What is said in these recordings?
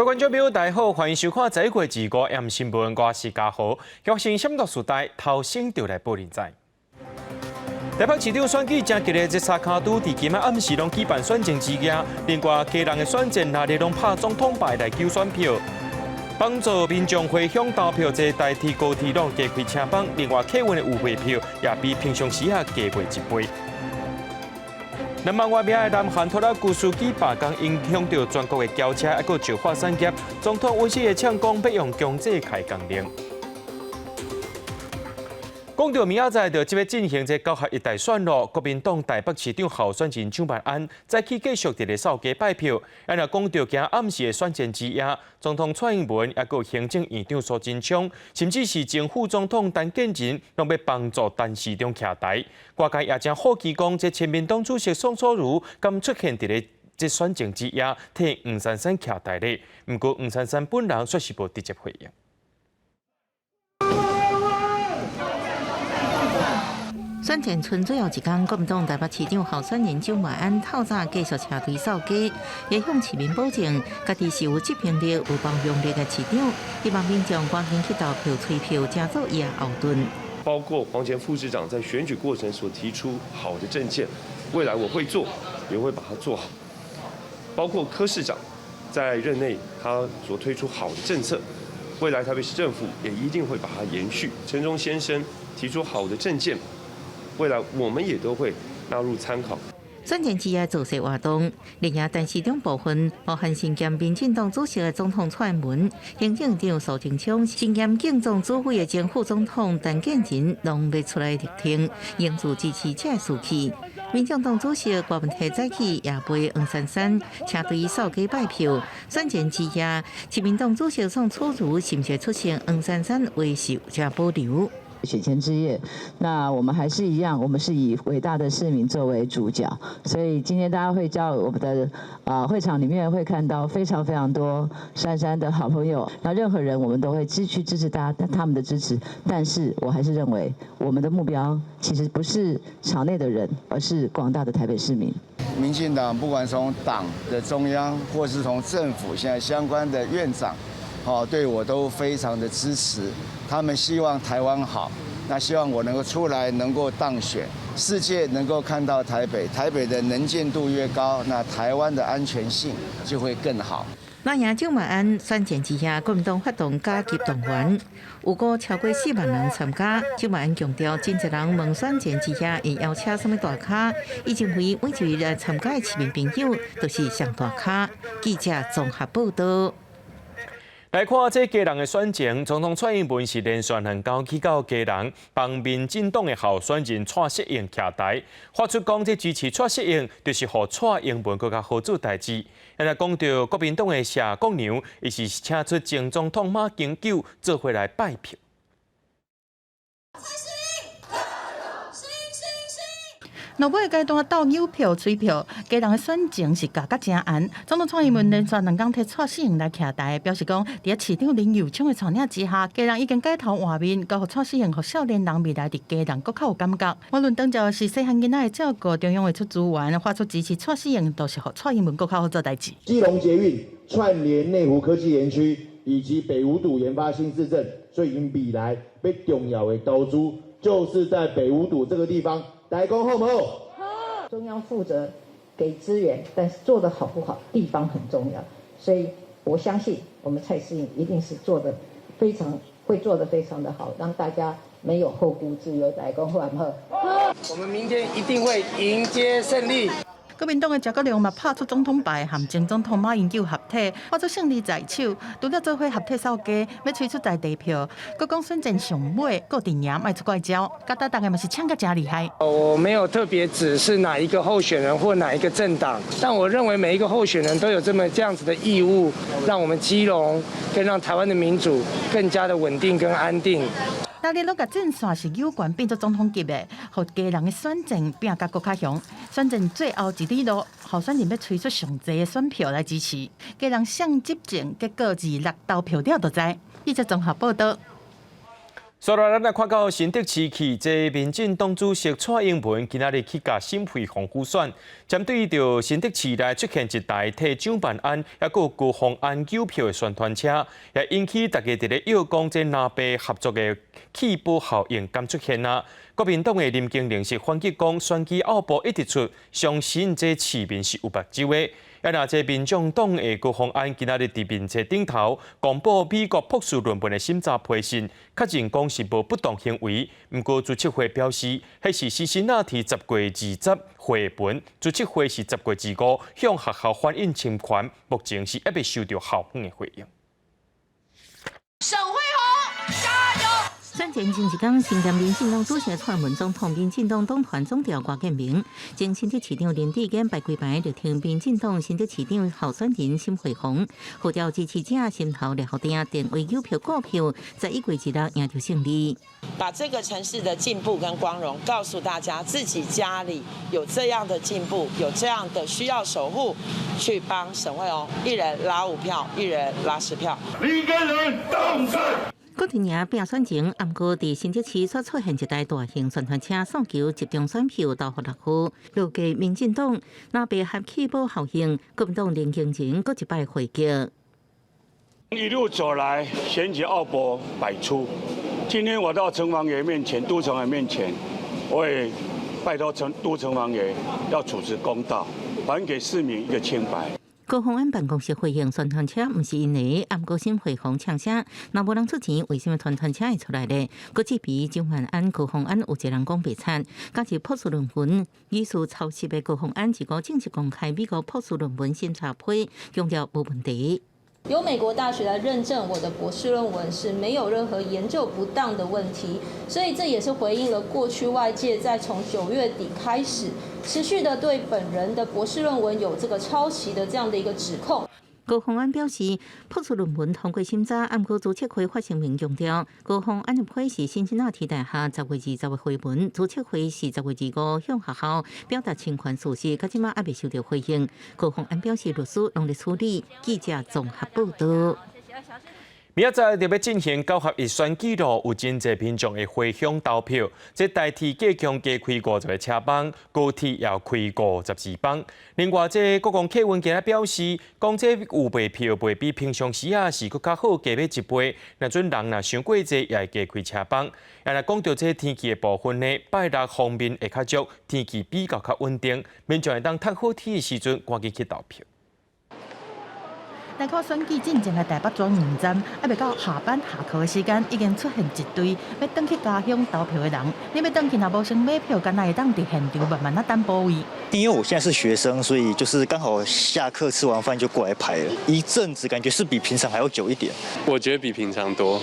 各位觀眾朋友，大家好，歡迎收看11月25 M 新聞，我是嘉豪。局勢閃到時代，頭先就來報恁知。台北市長選舉正激烈，這三跤拄佇今仔暗時攏舉辦選前之夜，另外基隆的選戰那日攏拍總統牌來求選票，幫助民眾回鄉投票，這台鐵高鐵攏加開車班，另外客運的優惠票也比平常時仔加賣一倍。南網外面的南韓拖拉機司機罷工，影響著全國的轎車，抑閣石化產業。總統尹錫悅嗆講，欲用強制開工令。講著明仔載就這欲進行這九合一大選囉，國民黨台北市長候選人蔣萬安早起繼續佇咧掃街拜票。啊，若講著今暗時的選戰之夜，總統蔡英文抑閣行政院長蘇貞昌，甚至是前副總統陳建仁，攏欲幫助陳市長徛台。外界也真好奇講，這親民黨主席宋楚瑜敢出現佇咧這選戰之夜，替黃珊珊徛台咧？毋過黃珊珊本人卻是無直接回應。選戰賰最後一工，國民黨台北市長候選人蔣萬安透早繼續車隊掃街，也向市民保證，家己是有執行力、有包容力的市長，希望民眾趕緊去投票、催票，成做伊的後盾。包括黃前副市長在選舉過程所提出好的政見，未來我會做，也會把它做好。包括柯市長在任內他所推出好的政策，未來台北市政府也一定會把它延續。陳時中先生提出好的政見，未來我們也都會納入參考。選戰之夜造勢活動，另外陳市長部分，包含身兼民進黨主席的總統蔡英文、行政長蘇貞昌、身兼競總主委的前副總統陳建仁，攏欲出來力挺，凝聚支持者士氣。民眾黨主席郭文泰早起也陪黃珊珊車隊掃街拜票。選戰之夜，親民黨主席宋楚瑜是毋是出現黃珊珊為是有正保留。選前之夜，那我們還是一樣，我們是以偉大的市民作為主角，所以今天大家會在我們的會場裡面會看到非常非常多珊珊的好朋友，那任何人我們都會繼續支持大家他們的支持，但是我還是認為我們的目標其實不是場內的人，而是廣大的台北市民。民進黨不管從黨的中央，或是從政府現在相關的院長，好，對我都非常的支持。他們希望台灣好，那希望我能夠出來，能夠當選，世界能夠看到台北，台北的能見度越高，那台灣的安全性就會更好。那贏蔣萬安選戰之夜，國民黨發動加急動員，有過超過4萬人參加。蔣萬安強調，真濟人問選戰之夜會邀請啥物大咖，伊認為每一位來參加的市民朋友都是上大咖。記者綜合報道。來看這基隆的選情，總統蔡英文是連續兩工去到基隆，幫民進黨的候選人蔡適應徛台，發出講這支持蔡適應，就是予蔡英文閣較好做代誌。啊若講著國民黨的謝國樑，伊是請出前總統馬英九做伙來拜票。蔡適應。落尾階段鬥扭票、催票，基隆的選情是咬甲誠絚。總統蔡英文連續兩工替蔡適應來徛台，表示講，佇市長林右昌的帶領之下，基隆已經改頭換面，交予蔡適應，予少年人未來佇基隆閣較有感覺。無論當朝是細漢囡仔會照顧中央會出資源，發出支持蔡適應，都是予蔡英文閣較好做代誌。基隆捷運串聯內湖科技園區以及北五堵研發新市鎮，所以未來欲重要的投資就是在北五堵這個地方。大家講好毋好？好。中央負責給資源，但是做得好不好，地方很重要。所以我相信我們蔡適應一定是做得非常，會做得非常的好，讓大家沒有後顧之憂。大家講好毋好？好。我們明天一定會迎接勝利。國民黨的謝國樑嘛拍出總統牌，和前總統馬英九合體，發出勝利在手。除了做伙合體掃街，欲催出在地票，閣講選戰上尾，各陣營莫出怪招，佮大家嘛是嗆甲誠厲害。我沒有特別指是哪一個候選人或哪一個政黨，但我認為每一個候選人都有這樣子的義務，讓我們基隆更讓台灣的民主更加的穩定跟安定。逐日攏共陣線是有權變做總統級的，予基隆的選戰拼甲閣較雄。選戰最後一里路，候選人欲催出上濟的選票來支持。基隆誰執政，結果26投票了就知。記者綜合報道。所來，咱來看到新竹市區，這民進黨主席蔡英文今仔日去共沈慧虹輔選，針對著新竹市內出現一台替蔣萬安抑閣高虹安糾票的宣傳車，也引起大家佇咧臆講這藍白合作的棄保效應敢出現啊？國民黨的林金玲是反擊講，選舉奧步一直出，相信這市民是有目睭的。啊，若這民眾黨的高虹安今仔日佇面冊頂頭公布美國博士論文的審查批信，確認講是無不當行為。毋過朱啟輝表示，彼是辛辛那提10月20回文，朱啟輝是10月25向學校反映侵權，目前是猶未收到校方的回應。沈慧虹，加油！選前前一工，身兼民進黨主席蔡英文總統、民進黨黨團總召郭建明、前新竹市長林智堅擺規排力挺民進黨新竹市長候選人沈慧虹，號召支持者心頭掠予定，電話郵票購票，11月26贏著勝利。把這個城市的進步跟光榮告訴大家，自己家裡有這樣的進步，有這樣的需要守護，去幫沈慧虹，一人拉5票，一人拉10票。林耕仁當選。郭台銘拼選情，毋過佇新竹市煞出現一台大型宣傳車，訴求集中選票投予六號，預計民進黨藍白合棄保效應，國民黨林耕仁閣一擺回擊。一路走來，選舉奧步百出。今天我到城隍爺面前，都城隍爺面前，我也拜託城都城隍爺要主持公道，還給市民一個清白。高虹安辦公室回應，宣傳車毋是𪜶的，毋過沈慧虹嗆聲，若無人出錢，為啥物宣傳車會出來咧？閣質疑蔣萬安、高虹安有一個人講白賊，加上博士論文疑似抄襲的高虹安，自個正式公開美國博士論文審查批，強調無問題。由美國大學來認證我的博士論文是沒有任何研究不當的問題，所以這也是回應了過去外界在從9月底開始持續的對本人的博士論文有這個抄襲的這樣的一個指控。高虹安表示，博士論文通過審查，毋過朱啟輝發聲明強調，高虹安的批是辛辛那提大學10月20的回文，朱啟輝是10月25向學校表達侵權事實，到這馬猶未收到回應。高虹安表示，律師攏咧處理。記者綜合報道。明仔載就欲進行九合一選舉咯，有真濟民眾會回鄉投票。這台鐵加強加開50個車班，高鐵也開52班。另外，這國光客運今日表示，講這預備票賣比平常時仔是閣較好，加買一倍。若準人若傷過濟，也會加開車班。啊，若講著這天氣的部分呢，拜六鋒面會較足，天氣比較較穩定，民眾會當趁好天的時陣趕緊去投票。來看選舉進前的台北轉運站，猶未到下班下課的時間，已經出現一堆欲轉去家鄉投票的人。你欲轉去若無先買票，敢若會當佇現場慢慢仔等補位。因為我現在是學生，所以就是剛好下課吃完飯就過來排了。一陣子感覺是比平常還要久一點。我覺得比平常多，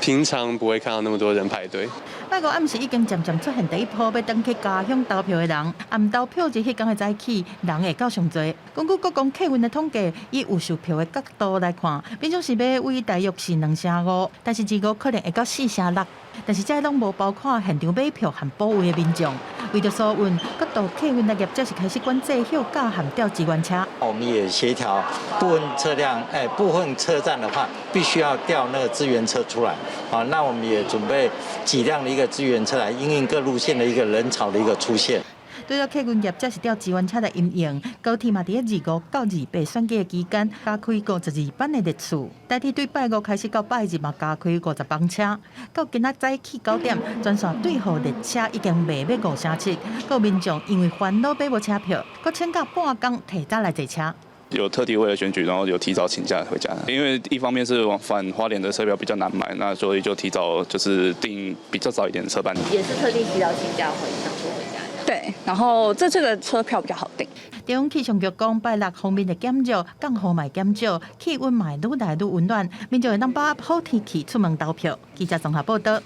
平常不會看到那麼多人排隊。拜五暗時已經漸漸出現第一波欲轉去家鄉投票的人，暗投票日彼工的早起，人會較上濟。根據國光客運的統計，以預售票的角度來看，平常時買位大約是2成5，但是25可能會到4成6。但是這攏無包括現場買票和補位的民眾。為著疏運，各道客運的業者是開始管制休假和調資源車。我們也協調部分車輛，部分車站的話，必須要調那個資源車出來。好，那我們也準備幾輛的一個資源車來因應各路線的一個人潮的一個出現。除了客運業者是調資源車來因應，高鐵嘛佇咧25到28選舉的期間加開52班的列次。台鐵對拜五開始到拜日嘛加開50班車。到今仔早起9點，全線對號列車已經賣欲5成7。閣有民眾因為煩惱買無車票，閣請假半工提早來坐車。有特地為了選舉，然後有提早請假回家。因為一方面是往返花蓮的車票比較難買，那所以就提早就是訂比較早一點的車班。也是特地提早請假回，想說回家。對，然後這次的車票比較好訂。中央氣象局講，拜六鋒面會減弱，降雨嘛會減少，氣溫嘛會愈來愈溫暖，民眾會當把握好天氣出門投票。記者綜合報道。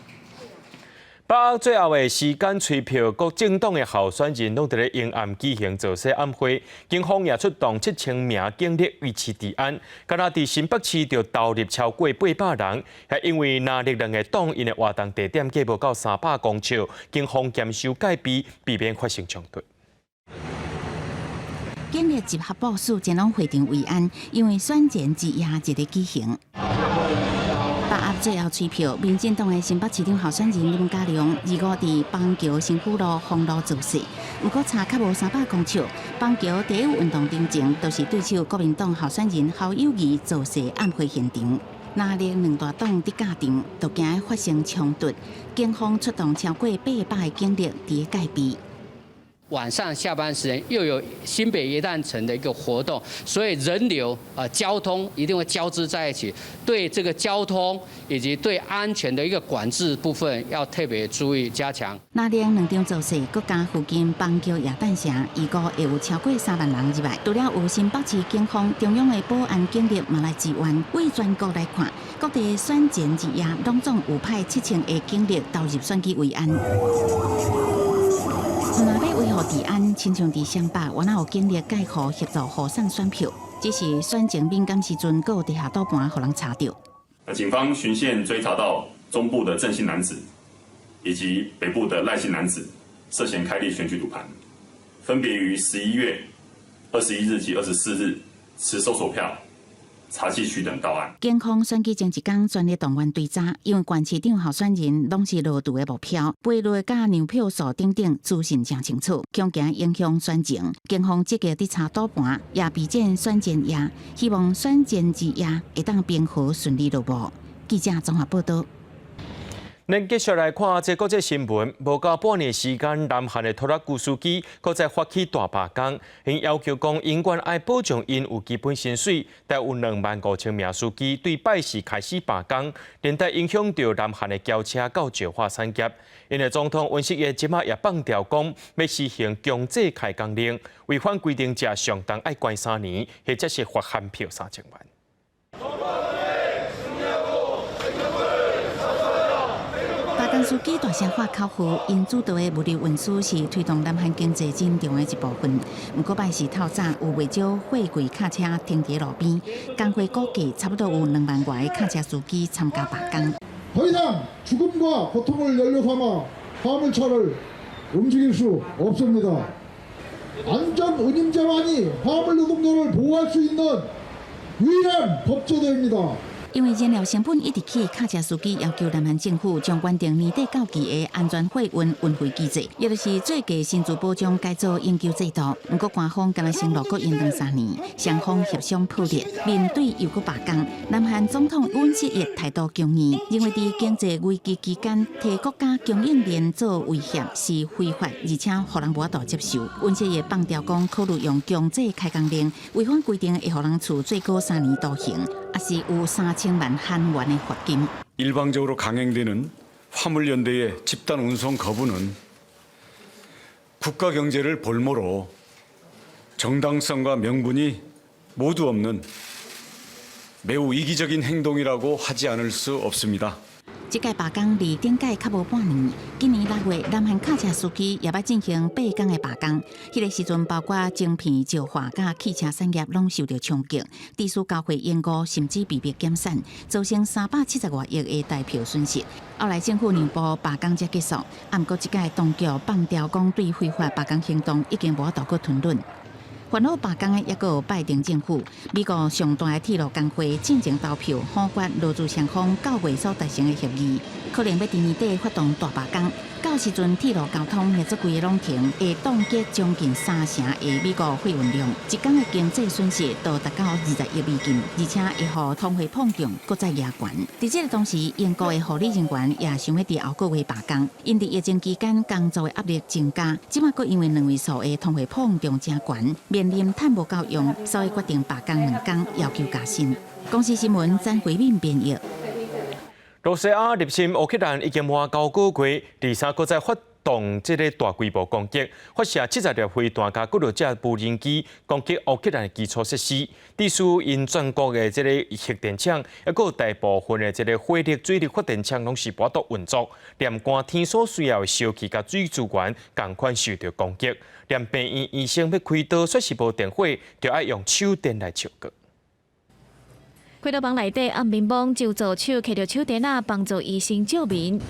把握最後的時間催票，各政黨的候選人攏佇咧延暗舉行造勢晚會，警方也出動7000名警力維持治安。敢若佇新北市就投入超過800人，還因為藍綠兩個黨𪜶的活動地點隔無夠300公尺，警方嚴守戒備，避免發生衝突。警力集合部署前往會場維安，因為選前之夜這咧舉行。百鴨最後催票，民進黨的新北市長候選人林佳龍，二五佇板橋新府路封路造勢，毋過差較無300公尺，板橋第一運動場前，就是對手國民黨候選人侯友宜造勢暗會現場。藍綠兩大黨佇軋場，都驚發生衝突，警方出動超過800個警力佇咧戒備。晚上下班時間又有新北耶誕城的一個活動，所以人流啊交通一定會交織在一起，對這個交通以及對安全的一個管制部分要特別注意加強。藍綠兩場造勢，閣加附近板橋耶誕城，預估會有超過3萬人入來。除了有新北市警方、中央的保安警力嘛來支援，對全國來看，各地選前日夜攏總有派7000個警力投入選舉維安。若欲維護治安，親像佇雙北，原來有警力蓋雨協助護送選票，只是選情敏感時陣，閣有地下賭盤予人查著。警方循線追查到中部的鄭姓男子以及北部的賴姓男子涉嫌開立選舉賭盤，分別於11月21日及24日持搜索票、查緝區等到案。警方選舉前一工全力動員追查，因為縣市長候選人攏是落賭的目標，賠率佮讓票數等等資訊誠清楚，恐驚影響選情。警方積極佇查賭盤，也備戰選前夜，希望選前之夜會當平和順利落幕。記者綜合報道。咱繼續來看這國際新聞。無夠半年時間，南韓的拖拉機司機閣再發起大罷工，𪜶要求講永遠愛保障𪜶有基本薪水。但有25,000名司機對拜四開始罷工，連帶影響著南韓的轎車佮石化產業。𪜶的總統尹錫悅這馬也放調講，欲實行強制開工令，違反規定者上重愛關3年，或者是罰韓票3000萬。罷工司機大聲喊口號，𪜶主導的物流運輸是推動南韓經濟真重要的一部分。毋過拜四透早有袂少貨櫃卡車停佇路邊，工會估計差不多有2萬外個卡車司機參加罷工。 더 이상 죽음과 고통을 연료 삼아 화물차를 움직일 수 없습니다. 안전 운임제만이 화물 노동자를 보호할 수 있는 유일한 법제도입니다. 因為燃料成本一直起，卡車司機要求南韓政府將原定年底到期的安全貨運運費機制，也就是最低薪資保障改做永久制度。毋過官方敢若承諾閣延長3年，雙方協商破裂，面對又閣罷工。南韓總統尹錫悅態度強硬，認為佇經濟危機期間，提國家供應鏈做威脅是非法，而且予人無法度接受。尹錫悅放調講，考慮用強制開工令，違反規定會予人處最高3年徒刑，抑是有3000萬韓元的罰金。 일방적으로 강행되는 화물연대의 집단 운송 거부는 국가 경제를 볼모로 정당성과 명분이 모두 없는 매우 이기적인 행동이라고 하지 않을 수 없습니다. 這屆罷工離頂屆較無半年，今年6月，南韓卡車司機也欲進行8工的罷工。彼個時陣，包括晶片、石化佮汽車產業攏受著衝擊，致使交會延誤，甚至被迫減產，造成370外億的台票損失。後來政府讓步罷工才結束，啊，毋過這屆當局放調講對非法罷工行動已經無法度閣吞忍。煩惱罷工的抑閣有拜登政府，美國上大的鐵路工會進前投票否決勞資雙方九月所達成的協議，可能欲佇年底發動大罷工。到時陣鐵路交通會做規个攏停，會凍結將近三成的美國貨運量，一工的經濟損失都達到20億美金，而且會予通貨膨脹閣再加懸。佇這個同時，英國的護理人員也想欲佇後個月罷工，𪜶佇疫情期間工作的壓力增加，這馬閣因為兩位數的通貨膨脹誠懸，面臨趁無夠用，所以決定罷工2工，要求加薪。公視新聞詹慧敏編譯。露西亞入侵烏克蘭已經滿9個月，二三閣再發動這个大規模攻擊，發射70粒飛彈佮幾落隻無人機攻擊烏克蘭的基礎設施，致使𪜶全國的這个核電廠，抑閣有大部分的這个火力、水力發電廠攏是無法度運作，連寒天所需要的燒氣佮水資源仝款受著攻擊，連病院醫生欲開刀，煞是無電火，就愛用手電來照過。開刀房內底暗暝暝，就助手提著手電仔幫助醫生照明。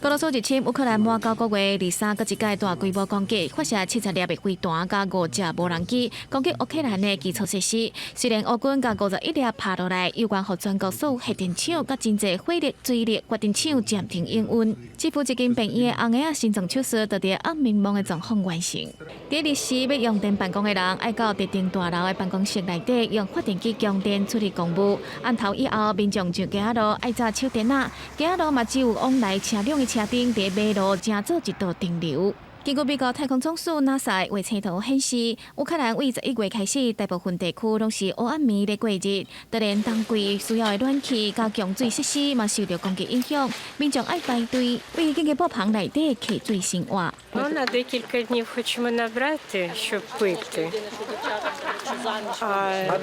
俄羅斯入侵烏克蘭滿9個月，23閣一擺大規模攻擊，發射70粒的飛彈佮五架無人機，攻擊烏克蘭的基礎設施。雖然烏軍共51粒拍落來，猶原予全國所有核電廠佮真濟火力、水力發電廠暫停營運。這副一間病院的紅鞋仔心臟手術，就佇暗暝夢的狀況完成。佇臨時欲用電辦公的人，愛到特定大樓的辦公室內底用發電機供電處理公務。暗頭以後，民眾上街仔路愛紮手電仔，街仔路嘛只有往來車輛的車燈佇馬路成做一道燈流。根據美國太空總署 NASA 衛星圖顯示，烏克蘭為11月開始，大部分地區攏是烏暗暝咧過日，就連冬季需要的暖氣佮供水設施嘛受著攻擊影響，民眾愛排隊為緊急布棚內底提水生活。 Ну, на декілька днів хочемо набрати, щоб пити. А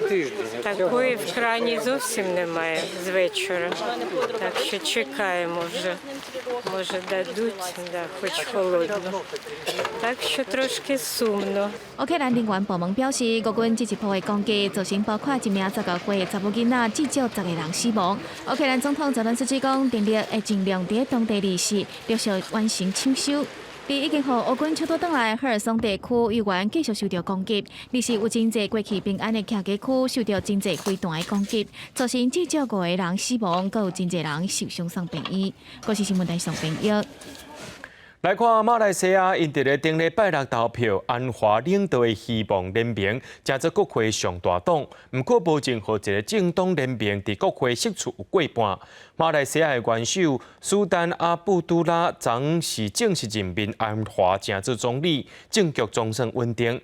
такої в крані зовсім немає з вечора. Так що чекаємо вже. Може, дадуть, да, хоч холодну. Так що трошки сумно. 烏克蘭能源部門表示，俄軍這一波的攻擊造成包括一名19歲的查某囡仔，至少10個人死亡。烏克蘭總統澤倫斯基講，電力會盡量佇當地二四陸續完成搶修。佇已經予烏軍搶奪轉來赫爾松地區，猶原繼續受著攻擊，而是有真濟過去平安的徛家區受著真濟飛彈的攻擊，造成至少五個人死亡，閣有真濟人受傷送病院。國視新聞台上編譯。來看馬來西亞，𪜶佇咧頂禮拜六投票，安華領導的希望聯盟成做國會上大黨，毋過無任何一个政黨聯盟佇國會席次有過半。馬來西亞的元首蘇丹阿布都拉昨是正式任命安華成做總理，政局總算穩定。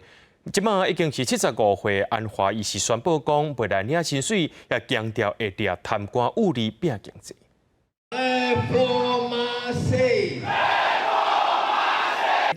這馬已經是75歲，安華伊是宣布講，袂來領薪水，也強調會掠貪官污吏拼經濟。 Reformasi.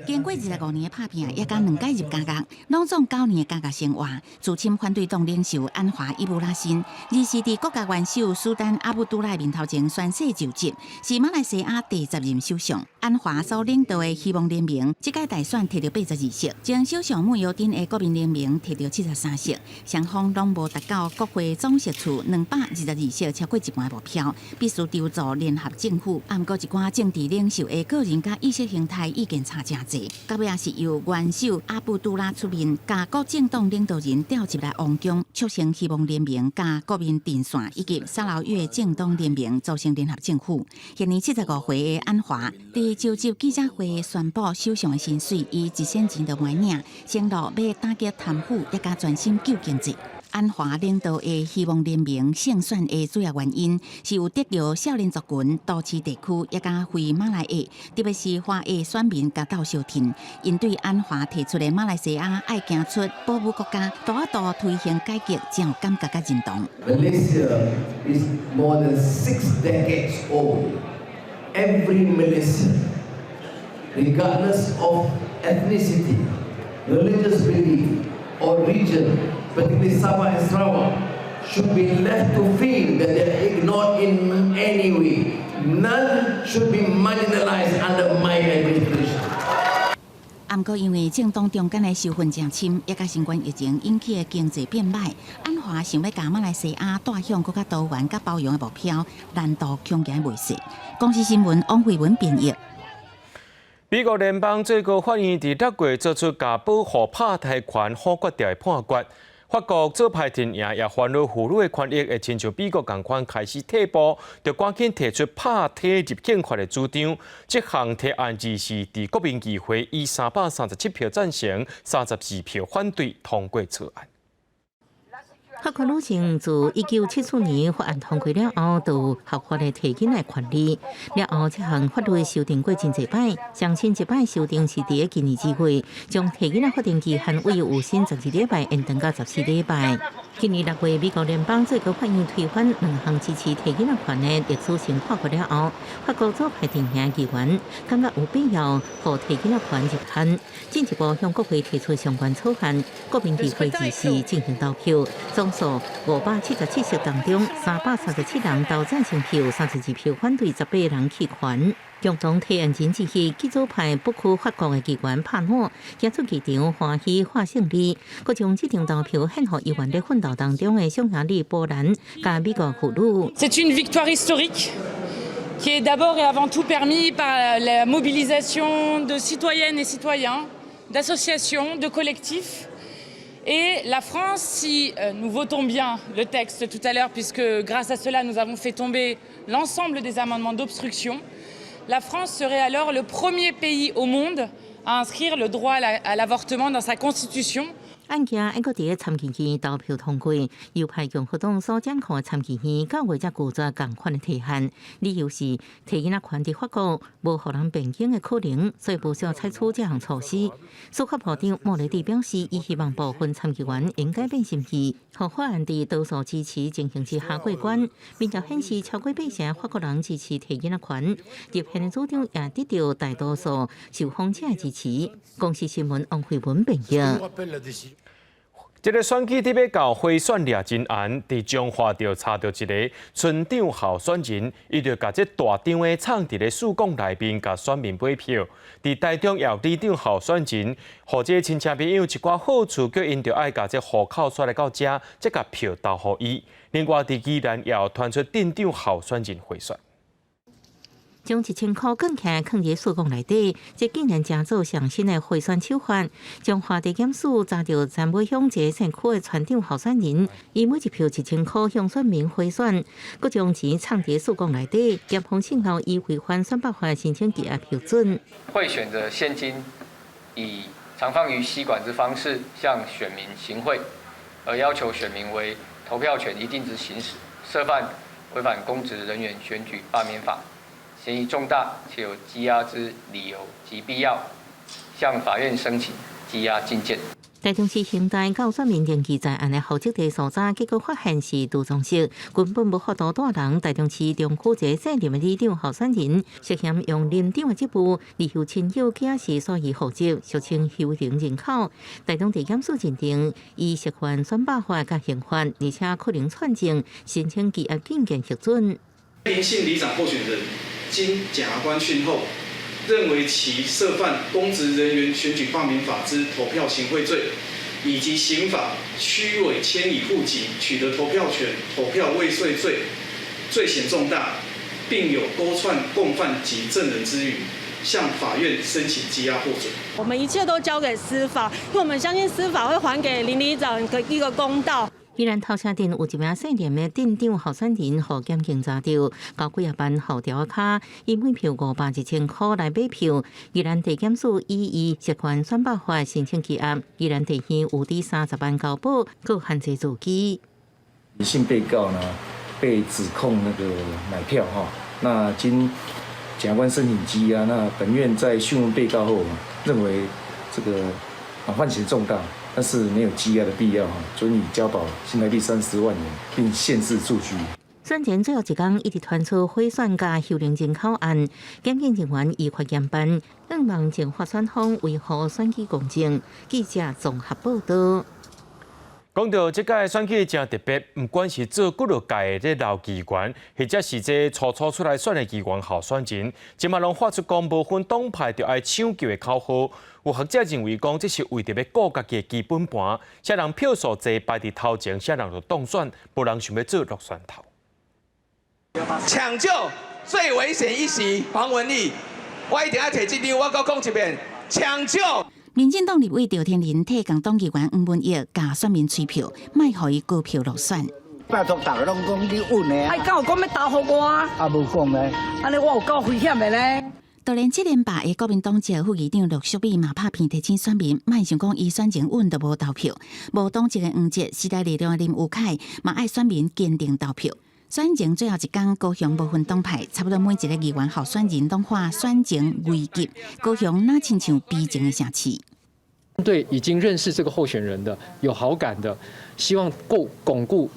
經過25年的拍拚，也共兩擺入監獄，攏總9年的監獄生活。資深反對黨領袖安華伊布拉欣，二四佇國家元首蘇丹阿布都拉面頭前宣誓就職，是馬來西亞第10任首相。安華所領導的希望聯盟，這屆大選提著82席，前首相慕尤丁的國民聯盟提著73席，雙方攏無達到國會總席次222席超過一半目標，必須籌組聯合政府。毋過一寡政治領袖的個人佮意識形態意見差誠濟，到尾也是由元首阿布都拉出面，共各政黨領導人召集來王宮，促成希望聯盟佮國民陣線以及沙撈越政黨聯盟組成聯合政府。現年75歲的安華，佇召集記者會宣布首相的薪水，伊一仙錢都袂領，承諾欲打擊貪腐，也共專心救經濟。安華領導的希望聯盟勝選的主要原因，是有得著少年族群、都市地區，也佮非馬來裔，特別是華裔選民共鬥相挺。𪜶對安華提出的馬來西亞愛行出保姆國家，逐一步推行改革，真有感覺佮認同。 Malaysia is more than 6 decades old. Every Malaysian, regardless of ethnicity, religious belief, or region, particularly Sabah and Sarawak, should be left to feel that they are ignored in any way. None should be marginalized under my administration. 毋過因為政黨中間的仇恨誠深，也佮新冠疫情引起的經濟變䆀，安華想欲共馬來西亞帶向閣較多元、佮包容的目標，難度恐驚袂細。公視新聞王慧文編譯。美國聯邦最高法院佇6月做出共保護拍胎權否決掉的判決。法國左派陣營也煩惱婦女的權益，會親像美國仝款開始退步，就趕緊提出拍胎入憲法的主張。這項提案就是佇國民議會以337票贊成、34票反對通過草案。法國女性自1974年法案通過了後，就有合法的提囡仔權利。了後，這項法律修訂過真濟擺，上新一擺修訂是佇今年2月，將提囡仔法定期限為有薪12禮拜延長到14禮拜。今年6月，美國聯邦最高法院推翻兩項支持提囡仔權的歷史性判決了後，法國左派陣營議員感覺有必要予提囡仔權入憲，進一步向國會提出相關草案。國民議會二四進行投票，總數577席當中，337人投贊成票，32票反對，18人棄權。共同提案人之一，極左派不屈法國的議員帕諾，行出議場歡喜看勝利，閣將這場投票獻予猶原佇奮鬥當中的匈牙利、波蘭佮美國婦女。 C'est une victoire historique qui Qui est d'abord et avant tout permis par la mobilisation de citoyennes et citoyens, d'associations, de collectifs. Et la France, si nous votons bien le texte tout à l'heure, puisque grâce à cela nous avons fait tomber l'ensemble des amendements d'obstruction, la France serait alors le premier pays au monde à inscrire le droit à l'avortement dans sa constitution. 案件猶閣佇咧參議院投票通過，右派共和黨所掌控的參議院九月才拒絕仝款的提案，理由是提囡仔權佇法國無予人變更的可能，所以無需要採取這項措施。司法部長莫雷蒂表示，伊希望部分參議員應改變心意，予法案佇多數支持情形之下過關。民調顯示超過八成法國人支持提囡仔權，立憲的主張也得到大多數受訪者的支持。公視新聞王慧文編譯。這个選舉佇欲到回選掠真絚，佇彰化就查著一个村長候選人，伊就共這大張的藏佇咧欶管內面，共選民買票。佇台中也有里長候選人，予這親戚朋友一寡好處，叫𪜶著愛共這戶口帶來到遮，才共票投予伊。另外，佇宜蘭也有傳出鎮長候選人賄選。將1000箍囥起來，囥佇欶管內底，這竟然成做上新的賄選手法。彰化地檢署查著杉尾鄉一个選區的村長候選人，伊每一票1000箍向選民賄選，閣將錢藏佇欶管內底，檢方訊後依違反選罷法申請羈押核准。賄選的現金以藏放於吸管之方式向選民行賄，而要求選民為投票權一定之行使，涉犯違反公職人員選舉罷免法。嫌疑重大且有羈押之理由及必要，向法院申請羈押禁見。台中市刑大到選民登記在案的戶籍地所在，結果發現是杜裝飾，根本無法度帶人。台中市中區一個姓林的里長候選人，涉嫌用林長的職務利用親友寄是所移戶籍，俗稱幽靈人口。台中地檢署認定，伊涉犯選罷法佮刑法，而且可能串證，申請羈押禁見核准。林姓里長候選人經檢察官訊後，認為其涉犯公職人員選舉罷免法之投票行賄罪，以及刑法虛偽遷移戶籍取得投票權、投票未遂罪，罪嫌重大，並有勾串共犯及證人之虞，向法院申請羈押獲准。我們一切都交給司法，因為我們相信司法會還給林里長一個公道。宜蘭頭車鎮有一名姓林的鎮長候選人，予檢警查著，交幾仔萬予柱仔跤，以每票500、1000箍來買票。宜蘭地檢署以伊涉犯選罷法申請羈押，宜蘭地院有佇30萬交保，閣限制住居。林姓被告呢，被指控那個買票哈，那經檢察官申請羈押，那本院在訊問被告後，認為這個犯嫌重大。但是沒有羈押的必要，准予交保新台幣30萬元，並限制住居。選前最後一工，一直傳出賄選佮幽靈人口案，檢警人員依法嚴辦，向望政法選方維護選舉公正。記者綜合報道。講到這屆選舉誠特別，毋管是做幾落屆的這老議員，或者是這初初出來選的議員候選人，這馬攏發出講無分黨派著愛搶救的口號。有學者認為講，這是為著欲顧家己的基本盤，啥人票數濟排佇頭前，啥人就當選，無人想欲做落選頭。搶救最危險一席，黃文義，我一定愛提這張，我閣講一遍，搶救。民進黨立委趙天麟替共黨議員黃文益共選民催票，莫予伊高票落選。拜託大家攏講你穩的啊！哎，敢有講欲投予我啊？啊，無講咧。按呢我有夠危險的咧。就連七連霸的國民黨籍副議長陸淑美嘛拍片提醒選民，莫想講伊選情穩就無投票。無黨籍的黃捷、時代力量的林祐凱嘛愛選民堅定投票。選前最後一工，高雄無分黨派，差不多每一個議員候選人攏喊選情危急，高雄若親像悲情的城市。對已經認識這個候選人的、有好感的，希望夠鞏固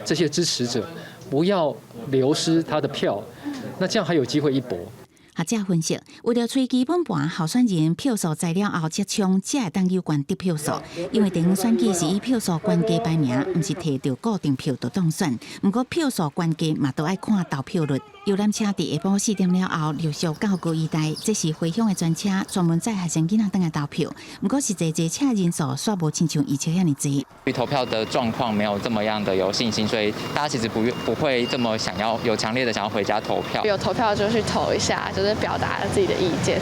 這些支持者，不要流失他的票，那這樣還有機會一搏。學者分析，為著揣基本盤候選人票數知了後，才衝才會當有權得票數。因為地方選舉是以票數懸低排名，毋是提著固定票就當選。毋過票數懸低嘛，都愛看投票率。遊覽車佇下晡4點了後陸續到高醫大，這是回鄉的專車，專門載學生囡仔轉來投票。毋過實際坐車人數煞無親像預測遐爾濟。對投票的狀況沒有這麼樣的有信心，所以大家其實不會這麼想要有強烈的想要回家投票。有投票就去投一下，就是表達自己的意見。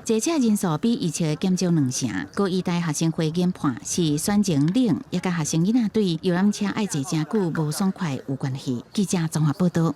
坐車人數比預測減少兩成。高醫大學生會研判是選情冷，也佮學生囡仔對遊覽車愛坐誠久無爽快有關係。記者綜合報道。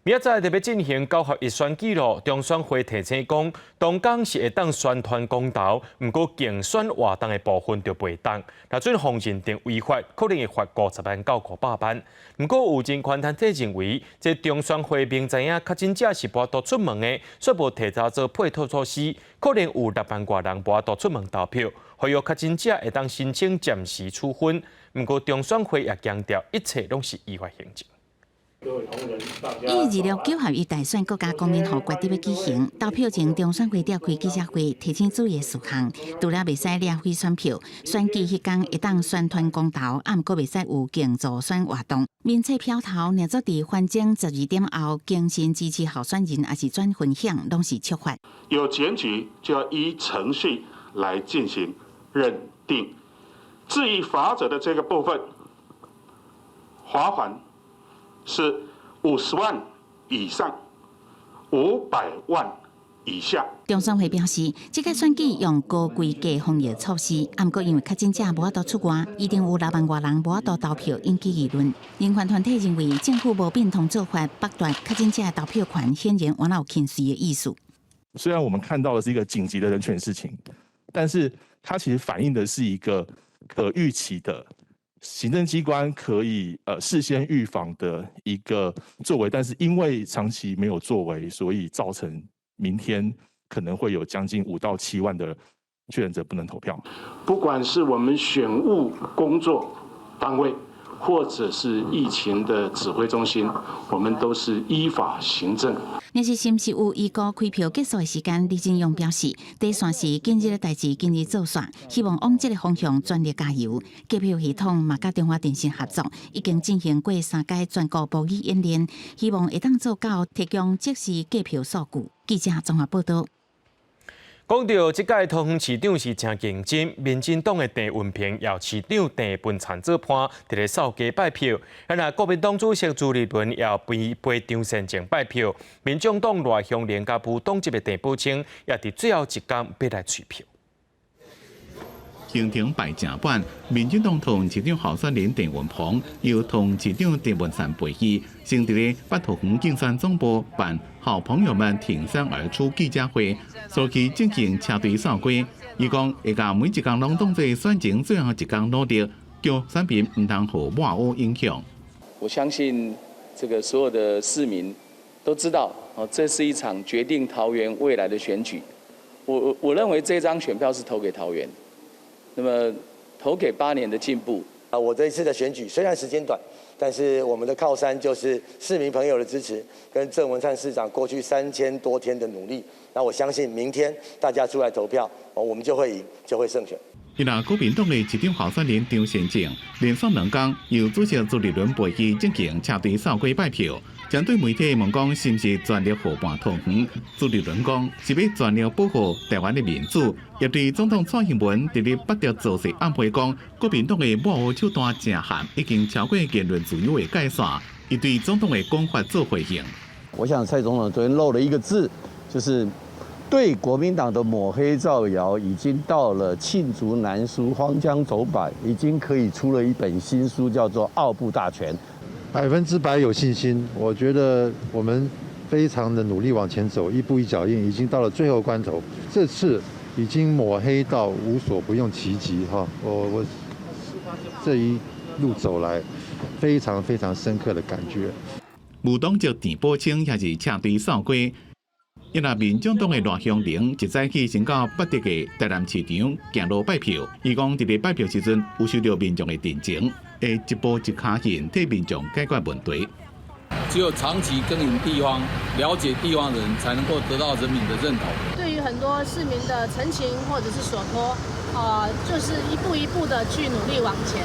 明仔載就欲進行九合一選舉囉，中選會提醒講，當工是會當宣傳公投，毋過競選活動的部分就袂當。若準予認定違法，可能會罰50萬到500萬。毋過有人權團體認為，這中選會明知影確診者是無法度出門的，卻無提早做配套措施，可能有6萬外人無法度出門投票，呼籲確診者會當申請暫時處分。毋過中選會也強調，一切攏是依法行政。以二六九合一大選國家公民予決欲舉行，投票前中選會召開記者會，提醒注意事項，除了袂使掠毀選票，選舉彼工會當宣傳公投，毋過袂使有競助選活動。面冊剽頭，若做佇凡中12點後更新支持候選人，抑是轉分享，攏是觸法。有檢舉就要依程序來進行認定。至於罰則的這個部分，罰款是50萬以上，500萬以下。中選會表示，這屆選舉用高規格防疫措施，毋過因為確診者無法度出外，一定有6萬外人無法度投票，引起議論。人權團體認為，政府無變通做法，剝奪確診者的投票權，顯然原來有輕視的意思。雖然我們看到的是一個緊急的人權事情，但是它其實反映的是一個可預期的行政機關可以事先預防的一個作為，但是因為長期沒有作為，所以造成明天可能會有將近5到7萬的確診者不能投票。不管是我們選務工作單位，或者是疫情的指揮中心，我們都是依法行政。若是是毋是有預估開票結束的時間？李進勇表示，底線是今日的代誌，今日做煞，希望往這个方向全力加油。計票系統嘛，佮中華電信合作，已經進行過三屆全國模擬演練，希望會當做到提供即時計票數據。記者綜合報道。講到這屆桃園市長是誠競爭，民進黨的鄭運鵬由市長鄭文燦做伴，佇咧掃街拜票。啊，若國民黨主席朱立倫也陪陪張善政拜票，民眾黨賴香伶佮無黨籍的鄭寶清也佇最後一工欲來催票。行程排誠滿，民進黨桃園市長候選人鄭運鵬由桃園市長鄭文燦陪伊，先佇咧北桃園競選總部辦好朋友們挺身而出記者會，隨去進行車隊掃街。伊講會共每一工攏當做選前最後一工努力，叫選民毋通予抹烏影響。我相信這個所有的市民都知道，哦，這是一場決定桃園未來的選舉。我認為這張選票是投給桃園。那麼投給8年的進步啊！我這一次的選舉雖然時間短，但是我們的靠山就是市民朋友的支持，跟鄭文燦市長過去3000多天的努力。那我相信明天大家出來投票，我們就會贏，就會勝選。伊若國民黨的市長候選人張善政連續兩工由主席朱立倫陪伊進行車隊掃街拜票，針對媒體問講是毋是全力護盤桃園，朱立倫講是欲全力保護台灣的民主。也對總統蔡英文佇咧八德造勢晚會講，國民黨的抹烏手段誠悍，已經超過言論自由的界線。伊對總統的講法做回應。我想蔡總統昨天漏了一個字，就是對國民黨的抹黑造謠已經到了罄竹難書、荒腔走板，已經可以出了一本新書，叫做《奧步大全》。 100%有信心，我覺得我們非常的努力往前走，一步一腳印，已經到了最後關頭。這次已經抹黑到無所不用其極，哈！我這一路走來，非常非常深刻的感覺。無黨籍鄭寶清也是車隊掃街。伊若民眾黨的賴香伶一早起先到八德的台南市場行路拜票，伊講佇咧拜票時陣有受著民眾的熱情，會一步一跤印替民眾解決問題。只有長期耕耘地方、了解地方人，才能夠得到人民的認同。對於很多市民的陳情或者是所託，就是一步一步的去努力往前。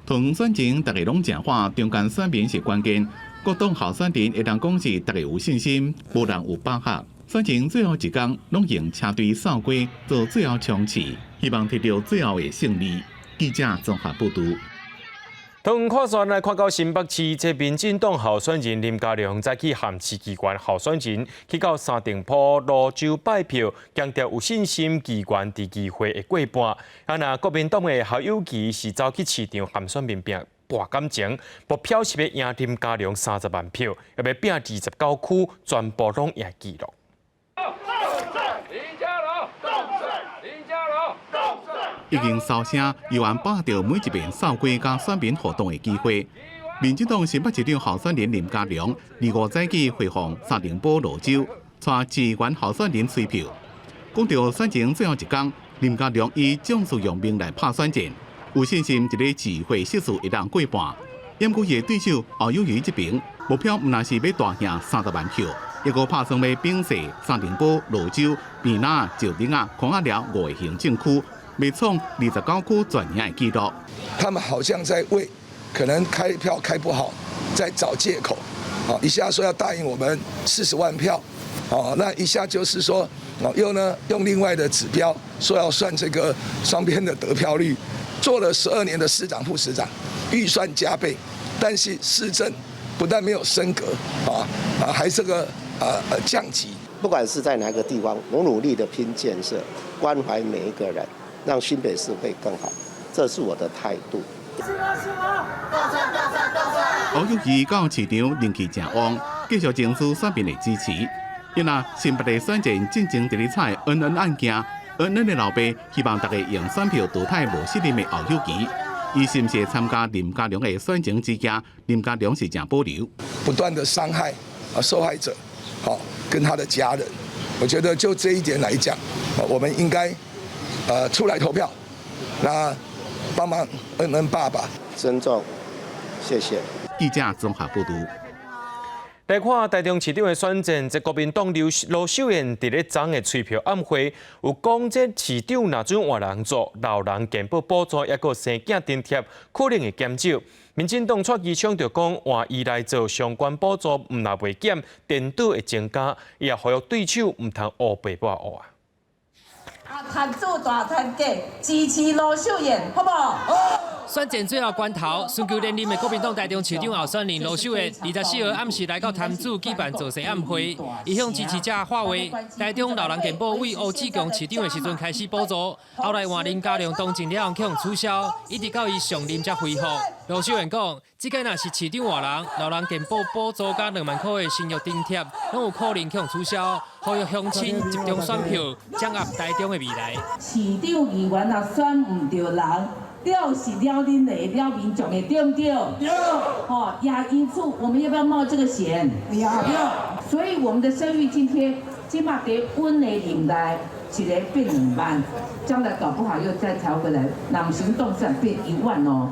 桃園選情，大家攏誠火，中間選民是關鍵。各黨候選人會當講是大家有信心，無人有把握。選情最後一工，攏用車隊掃街做最後衝刺，希望摕著最後的勝利。記者綜合報導。同看線來看到新北市，這民進黨候選人林佳龍早起和市議員候選人去到三重埔蘆洲拜票，強調有信心議員佇議會會過半。啊，若國民黨的侯友宜是走去市場和選民拼搏感情，目標是欲贏林佳龍30萬票，欲欲拚29區全部攏贏紀錄。林佳龍，林佳龍，已經哨聲，猶原把著每一遍掃街佮選民互動的機會。民進黨新北市長候選人林佳龍，25早起回訪三重埔蘆洲，帶市議員候選人催票。講著選情最後一工，林佳龍以將士用命來拍選戰，有信心一个市會席次會當過半。毋過伊的對手侯友宜這邊，目標毋但是欲大贏30萬票，抑閣拍算欲摒除三重埔、蘆洲、坪林、石碇仔、空仔寮五个行政區。欲創29區全贏的紀錄。他們好像在為可能開票開不好，在找借口。一下說要答應我們40萬票，那一下就是說，又呢用另外的指標說要算這個雙邊的得票率。做了12年的市長、副市長，預算加倍，但是市政不但沒有升格，還這個降級。不管是在哪個地方，我努力的拼建設，關懷每一個人。讓新北市會更好，這是我的態度。侯友宜到市場人氣誠旺，繼續爭取選民的支持。因為新北的選戰進前佇咧吵恩恩案件，恩恩的老爸希望大家用選票淘汰無信任的侯友宜。伊是毋是參加林佳龍的選情之間，林佳龍是誠保留。不斷的傷害啊受害者，好跟他的家人，我覺得就這一點來講，我們應該出來投票，那幫忙恩恩爸爸，尊重，謝謝。記者綜合報導。來看台中市長的選戰，這國民黨劉盧秀燕佇咧昨的催票暗會，有講這市長若準換人做，老人健保補助抑閣生囝津貼可能會減少。民進黨蔡其昌就講換伊來做相關補助，毋但袂減，顛倒會增加，伊也呼籲對手毋通烏白抹烏啊。啊，趁做大趁假，支持盧秀燕，好無？選戰最後關頭，尋求連任的國民黨台中市長候選人盧秀燕，24號暗時來到潭子舉辦造勢暗會，伊向支持者喊話：台中老人健保對吳志強市長的時陣開始補助，後來換林佳龍當政了後予取消，一直到伊上任才恢復。盧秀燕講，這屆若是市長換人，老人健保補助佮2萬箍的生育津貼，攏有可能予取消，呼籲鄉親集中選票，掌握台中的未來。市長議員若選毋著人，就是了恁的，了民眾的，對毋對？對。吼，也因此，我們要不要冒這個險？不要。所以我們的生育津貼，這馬佇阮的任內，一个變2萬，將來搞不好又再調回來，兩行動算變1萬哦。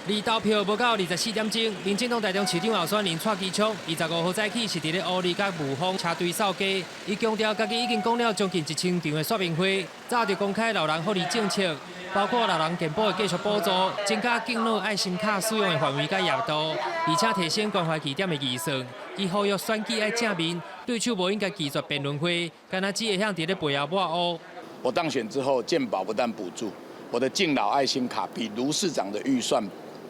離投票無夠24點鐘，民進黨台中市長候選人蔡其昌，25號早起是佇咧烏里佮霧峰車隊掃街，伊強調家己已經講了將近1000場的說明會，早就公開老人福利政策，包括老人健保的繼續補助，增加敬老愛心卡使用的範圍佮額度，而且提升關懷據點的預算。伊呼籲選舉愛正面，對手無應該拒絕辯論會，敢若只會曉佇咧背後抹烏。我當選之後，健保不但補助，我的敬老愛心卡比盧市長的預算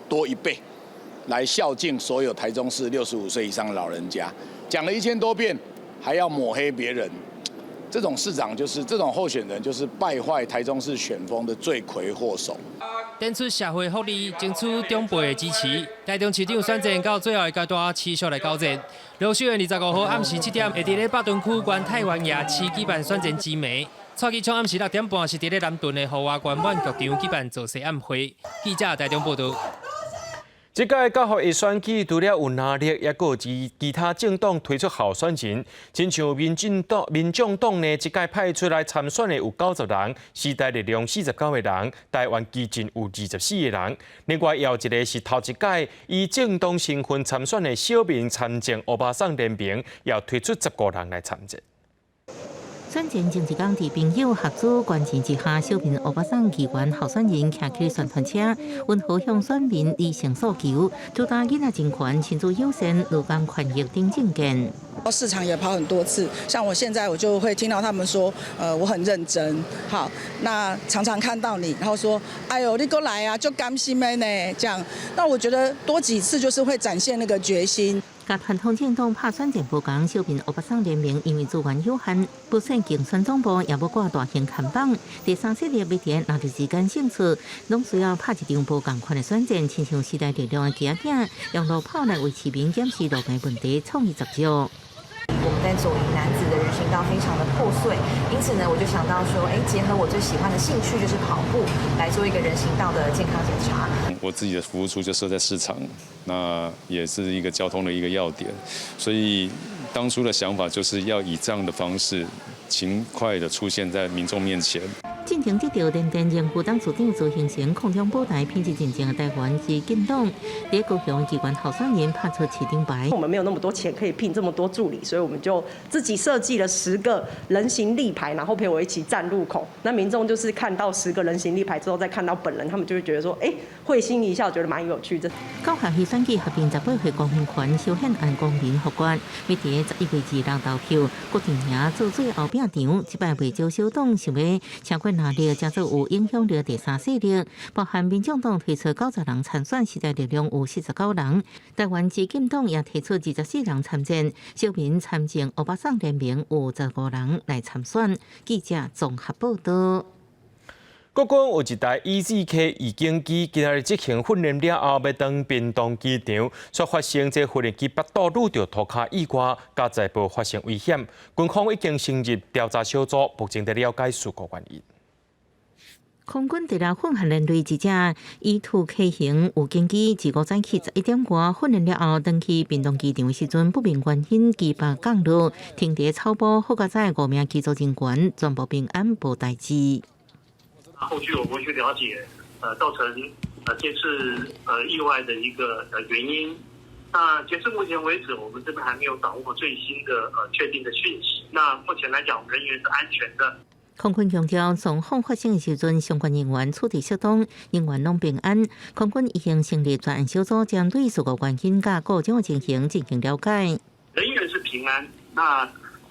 多一倍，來孝敬所有台中市65歲以上的老人家。講了1000多遍，還要抹黑別人，這種市長就是這種候選人，就是敗壞台中市選風的罪魁禍首。展出社會福利，爭取長輩的支持。台中市長選戰到最後的階段，持續來交戰。盧秀燕25號暗時7點，會佇咧北屯區關太原夜市舉辦選戰之暝。蔡其昌暗時6點半是佇咧南屯的豪華觀滿劇場舉辦造勢暗會。記者台中報導。這屆九合一選舉除了有藍綠，也閣有其他政黨推出候選人，親像民進黨、民眾黨呢，這屆派出來參選的有90人，時代力量49個人，台灣基進有24個人。另外，也有一個是頭一屆以政黨身份參選的小民參政歐巴桑聯盟，也推出15人來參戰。選前前一工，佇朋友合資捐錢之下，小民歐巴桑議員候選人騎起宣傳車，溫和向選民理性訴求，主打囡仔人權、親子友善、勞工權益等政見。市場也跑很多次，像我現在我就會聽到他們說，我很認真，好，那常常看到你，然後說，哎呦，你閣來啊，足甘心的呢，這樣，那我覺得多幾次就是會展現那個決心。佮傳統政黨拍選戰無仝，小民歐巴桑聯盟因為資源有限，無設競選總部，也無掛大型看板。第三勢力欲佇藍綠之間勝出，攏需要拍一場無仝款的選戰，親像時代力量的旗仔，用路跑來為市民檢視路面問題，創意十足。我們在左營楠梓的人行道非常的破碎，因此呢，我就想到說，哎，結合我最喜歡的興趣就是跑步，來做一個人行道的健康檢查。我自己的服務處就設在市場，那也是一個交通的一個要點，所以當初的想法就是要以這樣的方式，盡快的出現在民眾面前。進前得著聯電榮副董事長朱興成空中舞台品質認證的台灣基進黨，佇高雄議員候選人拍出市長牌。我們沒有那麼多錢可以聘這麼多助理，所以我們就自己設計了10個人形立牌，然後陪我一起站路口。那民眾就是看到十個人形立牌之後，再看到本人，他們就會覺得說，哎，會心一笑，覺得蠻有趣的。九合一選舉合併18歲公民權修憲案公民複決，欲佇11月26投票，決定贏做最後拼場。這擺袂少小黨想欲超過藍綠，成做有影響力第三勢力，包含民眾黨推出90人參選，時代力量有49人，台灣基進黨也提出24人參戰，小民參政歐巴桑聯盟有15人來參選。記者綜合報道。國軍有一台 EZK 預警機，今仔日執行訓練了後，欲轉屏東機場，卻發生這訓練機腹肚擄著塗跤意外，共載無發生危險。軍方已經成立調查小組，目前佇了解事故原因。空軍佇咧訓練隊一隻 E2K 型預警機，25早起11點外訓練了後，轉去屏東機場的時陣，不明原因機腹降落，停佇草埔，好佳哉五名機組人員全部平安無代誌。後續我們會去了解，造成這次意外的一個原因。那截至目前為止，我們這邊還沒有掌握最新的確定的訊息。那目前來講，人員是安全的。空軍強調，狀況發生的時陣，相關人員處置適當，人員攏平安。空軍已經成立專案小組，針對事故原因佮故障情形進行了解。人員是平安。那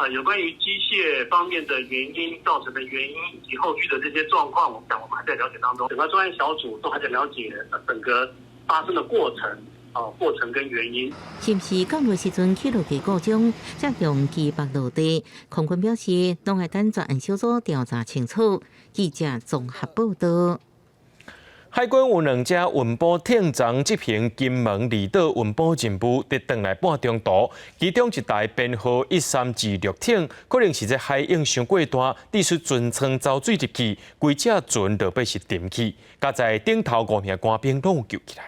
有關於機械方面的原因造成的原因以及後續的這些狀況，我們講我們還在了解當中。整個專案小組都還在了解整個發生的過程。哦，過程跟原因。是毋是降落時陣起落架故障，才讓機腹落地？空軍表示，攏會等專案小組調查清楚。記者綜合報道。海軍有兩隻運補艇昨執行金門離島運補任務，佇轉來半中途，其中一台編號1326艇，可能是這海湧傷過大，致使船艙走水入去，規隻船落尾是沉去，佳哉頂頭五名官兵攏有救起來。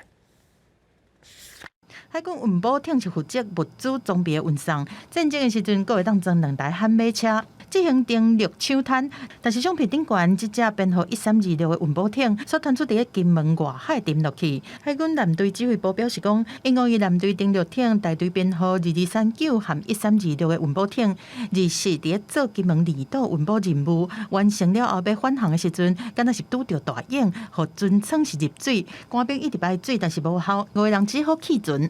海軍運補艇是負責物資裝備的運送，戰爭的時陣，閣會當裝兩台悍馬車進行登陸搶灘。但是相片頂懸，這隻編號1326的運補艇所傳出佇咧金門外海沉落去。海軍艦隊指揮部表示講，因為艦隊登陸艇大隊編號2239和1326的運補艇，24佇咧做金門離島運補任務完成了後，欲返航的時陣，敢若是拄著大湧，予船艙是入水，官兵一直排水，但是無效，五个人只好棄船。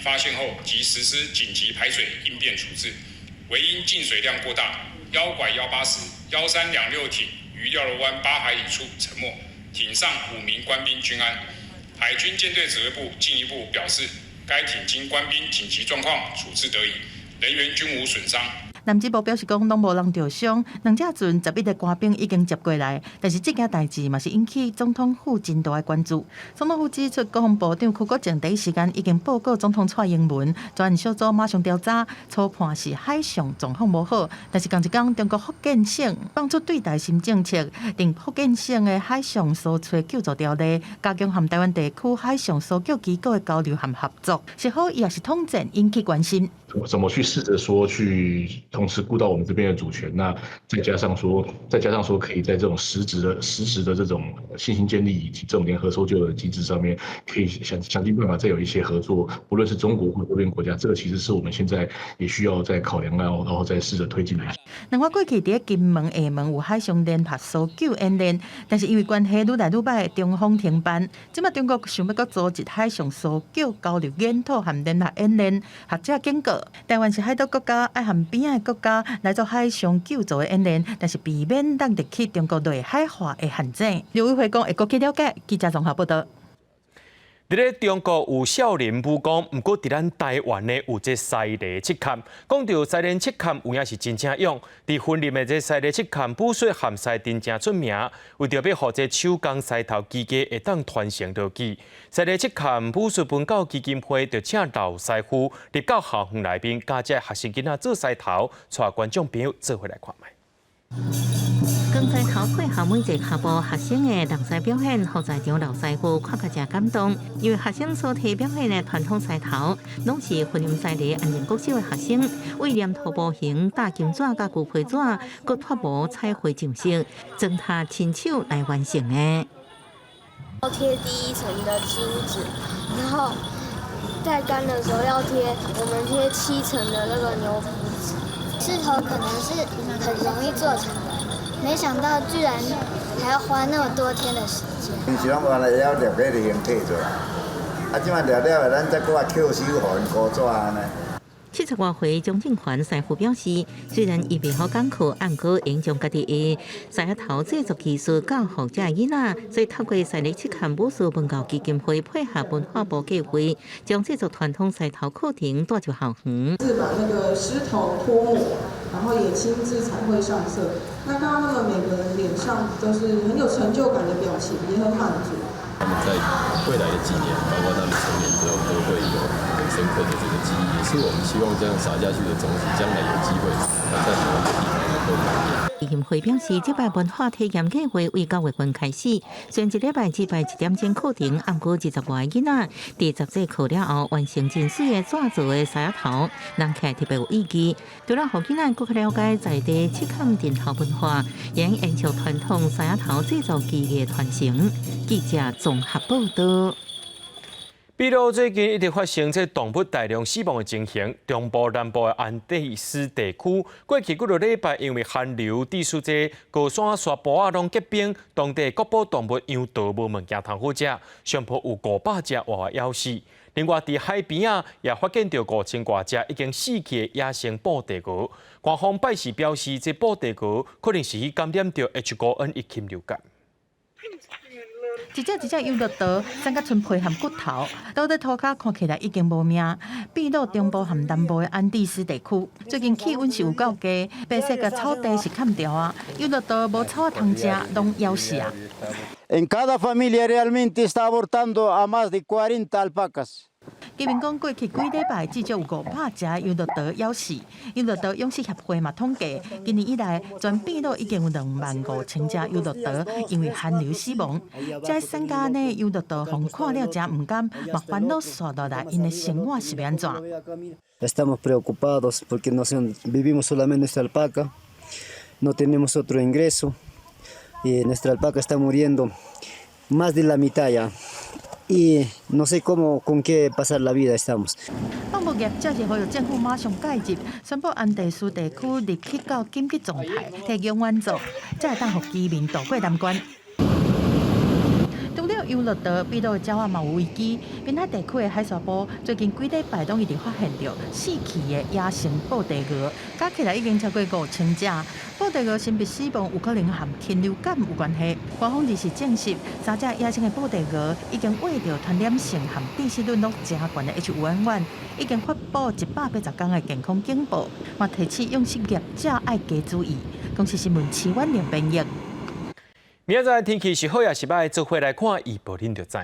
發現後即實施緊急排水應變處置，惟因進水量過大，1拐18時，1326艇於料羅灣8海里處沉沒，艇上五名官兵均安。海軍艦隊指揮部進一步表示，該艇經官兵緊急狀況處置得宜，人員均無損傷。南支部表示講，攏無人著傷，兩隻船11個官兵已經接過來，但是這件代誌嘛是引起總統府真大的關注。總統府指出，國防部長邱國正第一時間已經報告總統蔡英文，專案小組馬上調查，初判是海上狀況無好，但是仝一工，中國福建省放出對台新政策，定福建省的海上搜尋救助條例，加強和臺灣地區海上搜救機構的交流和合作，是好抑是統戰引起關心。怎麼去試着說去同時顧到我們這邊的主權，那再加上說，可以在這種實質的這種信心建立以及這種聯合搜救的機制上面，可以想盡辦法再有一些合作，不論是中國或周邊國家，這個其實是我們現在也需要再考量，然後再試着推進的。另外，過去佇金門、廈門有海上聯合搜救演練，但是因為關係愈來愈䆀，中方停辦。這擺中國想欲閣組織海上搜救交流研討和聯合演練，學者警告，臺灣是海島國家，愛和邊仔的國家來做海上救助的演練，但是避免落入去中國內海化的陷阱。陸委會講會閣去了解，記者綜合報道。佇咧中國有少林武功，毋過佇咱臺灣呢有這獅犁七崁。講著獅犁七崁有影是真正勇。佇雲林的這獅犁七崁武術和獅陣誠出名，為著欲予這手工獅頭技藝會當傳承落去，獅犁七崁武術文教基金會就請老師傅入到校園內面，教這學生囡仔做獅頭，帶觀眾朋友做伙來看覓。扛獅頭配合每一个跤步，學生的弄獅表演，予在場老師傅看甲誠感動。因為學生所提表演的傳統獅頭，攏是雲林獅犁安仁國小的學生，為黏土模型、打金紙、佮牛皮紙、閣脫模彩繪上色，裝他親手來完成的。要貼第一層的金紙，然後曬乾的時候要貼，我們貼7層的那個牛皮紙。獅頭可能是很容易做成的，沒想到居然還要花那麼多天的時間。平時攏原來會曉掠個就先退做，啊，這擺掠了，咱再閣來扣手予𪜶糊紙按呢。70外歲張正環師傅表示，雖然伊袂曉講課，毋過會將家己的獅仔頭製作技術教予遮囡仔，所以透過獅犁七崁武術文教基金會配合文化部計劃，將製作傳統獅頭課程帶入校園。是把那個獅頭脫模，然後也親自彩繪上色。那看到他們每個人臉上都是很有成就感的表情，也很滿足。他們在未來的幾年，包括他們成年之後，都會有很深刻的這個記憶，也是我們希望這樣撒下去的種子，將來有機會在某一個地方能夠萌芽。基金會表示，這擺文化體驗計劃為9月份開始，雖然一禮拜只排1點鐘課程，毋過20外個囡仔，佇10節課了後，完成真媠的紙做的獅仔頭，人起來特別有意義。除了予囡仔閣較了解在地七崁陣頭文化，也延續傳統獅仔頭製作技藝傳承。記者綜合報道。秘魯最近一直發生這動物大量死亡的情形，中部南部的安第斯地區過去幾個禮拜因為寒流致使這高山沙坡仔攏結冰，當地國寶動物羊駝無物件通好食，上無有500隻活活枵死。另外，佇海邊仔也發現著5000外隻已經死去的野生布袋鵝。官方拜四表示，這布袋鵝可能是去感染著 H5N1 禽流感。一隻一隻羊駱駝，散甲賰皮和骨頭，倒佇塗跤看起來已經無命。秘魯中部和南部的安第斯地區，最近氣溫是有夠低，白色的草地是崁著啊，羊駱駝無草通食，攏枵死啊。 En cada familia realmente está abortando a más de 40 alpacas。居民講，過去幾禮拜至少有500隻羊駱駝枵死。羊駱駝養殖協會嘛統計，今年以來全秘魯已經有25,000隻羊駱駝因為寒流死亡。這散甲按呢羊駱駝，予人看了誠毋甘，嘛煩惱紲落來，𪜶的生活是欲按怎？Estamos preocupados porque no vivimos solamente nuestra alpaca, no tenemos otro ingreso y nuestra alpaca está muriendo más de la mitad ya. Y no sé cómo, con qué pasar la vida estamos。放牧業者是呼籲政府馬上介入，宣布安第斯地區入去到緊急狀態，提供援助，才會當予居民渡過難關。除了有樂道，秘魯的鳥仔嘛有危機。濱海地區的海沙埔最近幾禮拜攏一直發現著死去的野生布袋鰗，加起來已經超過5000隻。布袋鰗神秘死亡有可能和禽流感有關係。官方人士證實，三隻野生的布袋鰗已經患著傳染性和致死率攏誠懸的 H5N1，已經發布180天的健康警報，嘛提醒養殖業者愛加注意。公視新聞徐婉玲編譯。明仔載天氣是好抑是䆀，做伙來看預報，恁就知。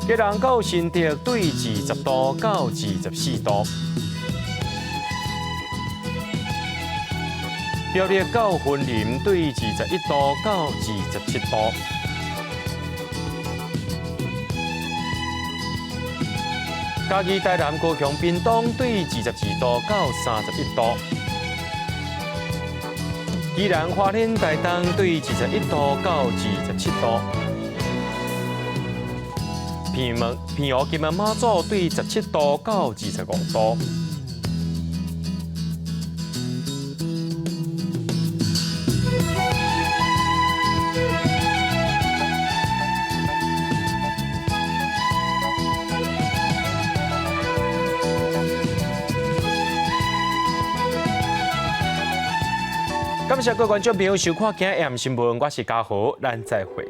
基隆到新竹對20度到24度，苗栗到雲林對21度到27度。嘉義、台南、高雄、屏東對22度到31度，宜蘭、花蓮、台東對21度到27度，澎湖、澎湖、金門、馬祖對17度到25度。感謝各位觀眾朋友收看今日新聞，我是嘉豪，咱再會。